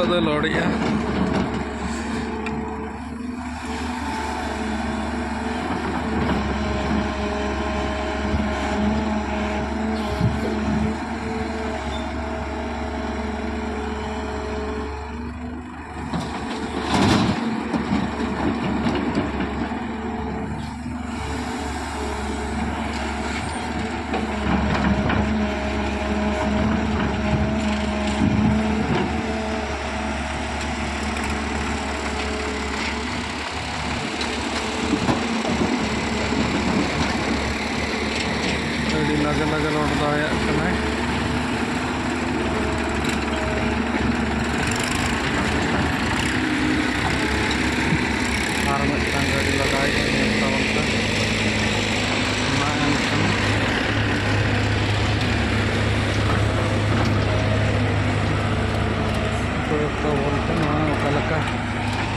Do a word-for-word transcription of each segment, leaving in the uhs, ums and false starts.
ᱫᱚ ᱞᱚᱰᱮᱜᱼᱟ᱾ ᱟᱹᱰᱤ ᱞᱟᱜᱮ ᱞᱟᱜᱮ ᱞᱚᱰ ᱫᱟᱲᱮᱭᱟᱜ ᱠᱟᱱᱟᱭ᱾ ᱟᱨ ᱢᱤᱫᱴᱟᱝ ᱜᱟᱹᱰᱤ ᱞᱟᱜᱟᱭᱮᱫ ᱧᱮᱞ ᱛᱟᱵᱚᱱ ᱯᱮ᱾ ᱢᱟ ᱮᱱᱠᱷᱟᱱ ᱠᱚᱭᱚᱜ ᱛᱟᱵᱚᱱ ᱯᱮ, ᱱᱚᱣᱟ ᱚᱠᱟ ᱞᱮᱠᱟ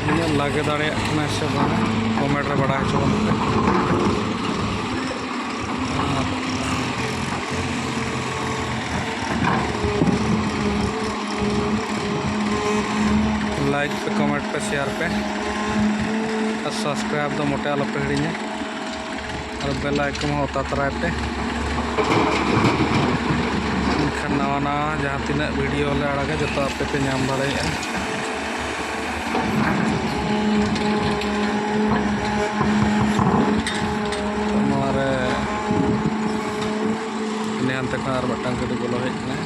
ᱛᱤᱱᱟᱹᱜ ᱞᱟᱜᱮ ᱫᱟᱲᱮᱭᱟᱜ ᱠᱟᱱᱟᱭ ᱥᱮ ᱵᱟᱝ, ᱠᱚᱢᱮᱱᱴ ᱨᱮ ᱵᱟᱲᱟᱭ ᱦᱚᱪᱚ ᱵᱚᱱ ᱯᱮ᱾ ᱟᱨ ᱞᱟᱭᱤᱠ ᱯᱮ, ᱠᱚᱢᱮᱱᱴ ᱯᱮ, ᱥᱮᱭᱟᱨ ᱯᱮ ᱟᱨ ᱥᱟᱵᱥᱠᱨᱟᱭᱤᱵ ᱫᱚ ᱢᱚᱴᱮ ᱟᱞᱚᱯᱮ ᱦᱤᱲᱤᱧᱟ᱾ ᱟᱨ ᱵᱮᱞ ᱟᱭᱠᱚᱱ ᱦᱚᱸ ᱚᱛᱟ ᱛᱚᱨᱟᱭ ᱯᱮ᱾ ᱮᱱᱠᱷᱟᱱ ᱱᱟᱣᱟ ᱱᱟᱣᱟ ᱡᱟᱦᱟᱸ ᱛᱤᱱᱟᱹᱜ ᱵᱷᱤᱰᱤᱭᱳ ᱞᱮ ᱟᱲᱟᱜᱟ, ᱡᱚᱛᱚ ᱟᱯᱮ ᱯᱮ ᱧᱟᱢ ᱫᱟᱲᱮᱭᱟᱜᱼᱟ᱾ ᱱᱚᱣᱟ ᱨᱮ ᱱᱮ ᱦᱟᱱᱛᱮ ᱠᱷᱚᱱ ᱟᱨ ᱢᱤᱫᱴᱟᱝ ᱜᱟᱹᱰᱤ ᱵᱚᱞᱚ ᱦᱮᱡ ᱮᱱᱟ᱾